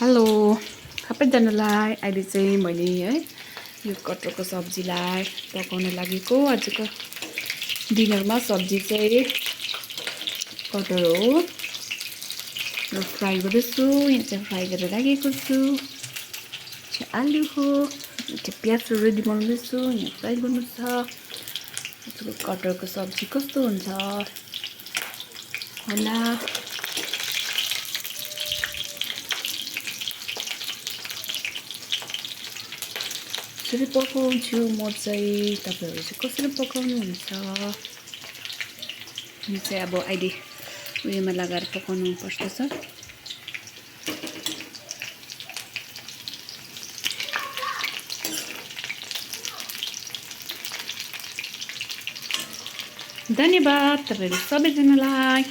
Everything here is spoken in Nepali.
हेलो सबैजनालाई अहिले चाहिँ मैले है यो कटहरको सब्जीलाई पकाउन लागेको। आजको डिनरमा सब्जी चाहिँ कटहर हो र फ्राई गर्दैछु। यहाँ चाहिँ फ्राई गरेर राखेको छु। चाहिँ आलु हो, चाहिँ प्याजहरू रेडी बनाउँदैछु। यहाँ फ्राई गर्नु छ। आजको कटहरको सब्जी कस्तो हुन्छ होला। कसरी पकाउँछु म चाहिँ, तपाईहरु चाहिँ कसरी पकाउनुहुन्छ? यो चाहिँ अब अहिले उयोमा लगाएर पकाउनु पर्छ। धन्यवाद तपाईहरु सबैजनालाई।